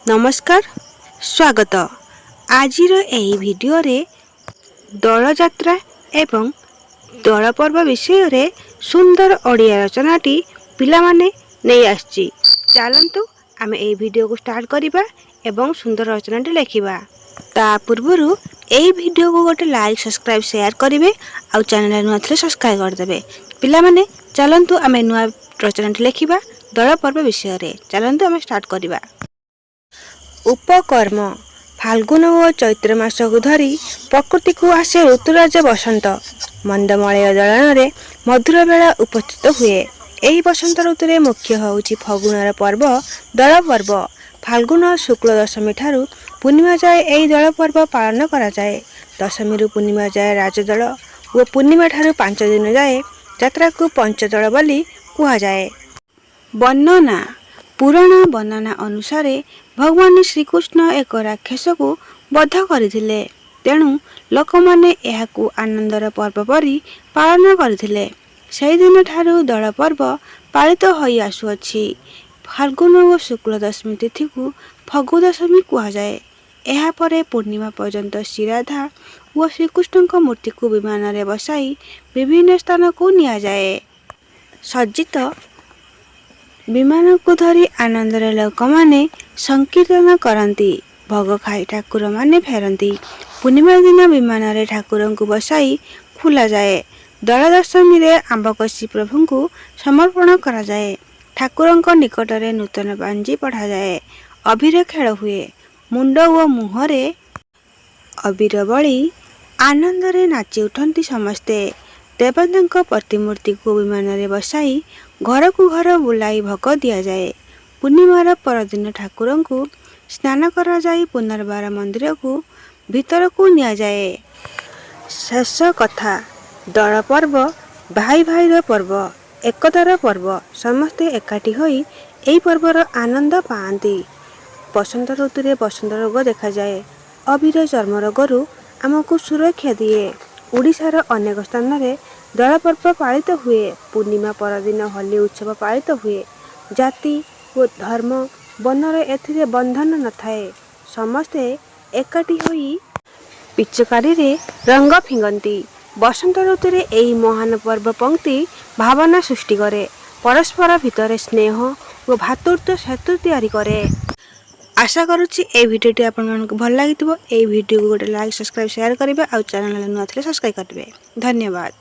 ନମସ୍କାର, ସ୍ୱାଗତ। ଆଜିର ଏହି ଭିଡ଼ିଓରେ ଦୋଳଯାତ୍ରା ଏବଂ ଦୋଳ ପର୍ବ ବିଷୟରେ ସୁନ୍ଦର ଓଡ଼ିଆ ରଚନାଟି ପିଲାମାନେ ନେଇ ଆସିଛି। ଚାଲନ୍ତୁ, ଆମେ ଏହି ଭିଡ଼ିଓକୁ ଷ୍ଟାର୍ଟ କରିବା ଏବଂ ସୁନ୍ଦର ରଚନାଟି ଲେଖିବା। ତା ପୂର୍ବରୁ ଏହି ଭିଡ଼ିଓକୁ ଗୋଟେ ଲାଇକ୍, ସବସ୍କ୍ରାଇବ୍, ସେୟାର କରିବେ ଆଉ ଚ୍ୟାନେଲରେ ନୂଆ ଥିଲେ ସବସ୍କ୍ରାଇବ୍ କରିଦେବେ। ପିଲାମାନେ, ଚାଲନ୍ତୁ, ଆମେ ନୂଆ ରଚନାଟି ଲେଖିବା ଦୋଳ ପର୍ବ ବିଷୟରେ। ଚାଲନ୍ତୁ, ଆମେ ଷ୍ଟାର୍ଟ କରିବା। ଉପକର୍ମ। ଫାଲ୍ଗୁନ ଓ ଚୈତ୍ର ମାସକୁ ଧରି ପ୍ରକୃତିକୁ ଆସେ ଋତୁରାଜ ବସନ୍ତ। ମନ୍ଦମଳୟ ଦୋଳନରେ ମଧୁର ବେଳା ଉପସ୍ଥିତ ହୁଏ। ଏହି ବସନ୍ତ ଋତୁରେ ମୁଖ୍ୟ ହେଉଛି ଫଗୁଣର ପର୍ବ ଦୋଳ ପର୍ବ। ଫାଲ୍ଗୁନ ଶୁକ୍ଳ ଦଶମୀ ଠାରୁ ପୂର୍ଣ୍ଣିମା ଯାଏ ଏହି ଦୋଳ ପର୍ବ ପାଳନ କରାଯାଏ। ଦଶମୀରୁ ପୂର୍ଣ୍ଣିମା ଯାଏ ରାଜଦୋଳ ଓ ପୂର୍ଣ୍ଣିମା ଠାରୁ 5 ଦିନ ଯାଏ ଯାତ୍ରାକୁ ପଞ୍ଚଦୋଳ ବୋଲି କୁହାଯାଏ। ବର୍ଣ୍ଣନା। ପୁରାଣ ବର୍ଣ୍ଣନା ଅନୁସାରେ ଭଗବାନ ଶ୍ରୀକୃଷ୍ଣ ଏକ ରାକ୍ଷସକୁ ବଧ କରିଥିଲେ। ତେଣୁ ଲୋକମାନେ ଏହାକୁ ଆନନ୍ଦର ପର୍ବ ପରି ପାଳନ କରିଥିଲେ। ସେହିଦିନଠାରୁ ଦୋଳ ପର୍ବ ପାଳିତ ହୋଇ ଆସୁଅଛି। ଫାଲ୍ଗୁନ ଓ ଶୁକ୍ଳ ଦଶମୀ ତିଥିକୁ ଫଗୁ ଦଶମୀ କୁହାଯାଏ। ଏହାପରେ ପୂର୍ଣ୍ଣିମା ପର୍ଯ୍ୟନ୍ତ ଶ୍ରୀରାଧା ଓ ଶ୍ରୀକୃଷ୍ଣଙ୍କ ମୂର୍ତ୍ତିକୁ ବିମାନରେ ବସାଇ ବିଭିନ୍ନ ସ୍ଥାନକୁ ନିଆଯାଏ। ସଜ୍ଜିତ ବିମାନକୁ ଧରି ଆନନ୍ଦରେ ଲୋକମାନେ ସଂକୀର୍ତ୍ତନ କରନ୍ତି। ଭୋଗ ଖାଇ ଠାକୁରମାନେ ଫେରନ୍ତି। ପୂର୍ଣ୍ଣିମା ଦିନ ବିମାନରେ ଠାକୁରଙ୍କୁ ବସାଇ ଖୋଲାଯାଏ। ଦୋଳ ଦଶମୀରେ ଆମ୍ବକଷି ପ୍ରଭୁଙ୍କୁ ସମର୍ପଣ କରାଯାଏ। ଠାକୁରଙ୍କ ନିକଟରେ ନୂତନ ପାଞ୍ଜି ପଢ଼ାଯାଏ। ଅବିର ଖେଳ ହୁଏ। ମୁଣ୍ଡ ଓ ମୁହଁରେ ଅବିର ବୋଳି ଆନନ୍ଦରେ ନାଚି ଉଠନ୍ତି ସମସ୍ତେ। ଦେବତାଙ୍କ ପ୍ରତିମୂର୍ତ୍ତିକୁ ବିମାନରେ ବସାଇ ଘରକୁ ଘର ବୁଲାଇ ଭୋଗ ଦିଆଯାଏ। ପୂର୍ଣ୍ଣିମାର ପରଦିନ ଠାକୁରଙ୍କୁ ସ୍ନାନ କରାଯାଇ ପୁନର୍ବାର ମନ୍ଦିରକୁ ଭିତରକୁ ନିଆଯାଏ। ଶେଷ କଥା, ଦୋଳ ପର୍ବ ଭାଇ ଭାଇର ପର୍ବ, ଏକତାର ପର୍ବ। ସମସ୍ତେ ଏକାଠି ହୋଇ ଏହି ପର୍ବର ଆନନ୍ଦ ପାଆନ୍ତି। ବସନ୍ତ ଋତୁରେ ବସନ୍ତ ରୋଗ ଦେଖାଯାଏ। ଅବିର ଚର୍ମ ରୋଗରୁ ଆମକୁ ସୁରକ୍ଷା ଦିଏ। ଓଡ଼ିଶାର ଅନେକ ସ୍ଥାନରେ ଦୋଳ ପର୍ବ ପାଳିତ ହୁଏ। ପୂର୍ଣ୍ଣିମା ପରଦିନ ହୋଲି ଉତ୍ସବ ପାଳିତ ହୁଏ। ଜାତି ଓ ଧର୍ମ, ବର୍ଣ୍ଣର ଏଥିରେ ବନ୍ଧନ ନଥାଏ। ସମସ୍ତେ ଏକାଠି ହୋଇ ପିଚକାରୀରେ ରଙ୍ଗ ଫିଙ୍ଗନ୍ତି। ବସନ୍ତ ଋତୁରେ ଏହି ମହାନ ପର୍ବ ପଂକ୍ତି ଭାବନା ସୃଷ୍ଟି କରେ। ପରସ୍ପର ଭିତରେ ସ୍ନେହ ଓ ଭ୍ରାତୃତ୍ୱ ସେତୁ ତିଆରି କରେ। ଆଶା କରୁଛି, ଏହି ଭିଡ଼ିଓଟି ଆପଣମାନଙ୍କୁ ଭଲ ଲାଗିଥିବ। ଏହି ଭିଡ଼ିଓକୁ ଗୋଟେ ଲାଇକ୍, ସବସ୍କ୍ରାଇବ୍, ସେୟାର କରିବେ ଆଉ ଚ୍ୟାନେଲରେ ନୂଆ ଥିଲେ ସବସ୍କ୍ରାଇବ୍ କରିବେ। ଧନ୍ୟବାଦ।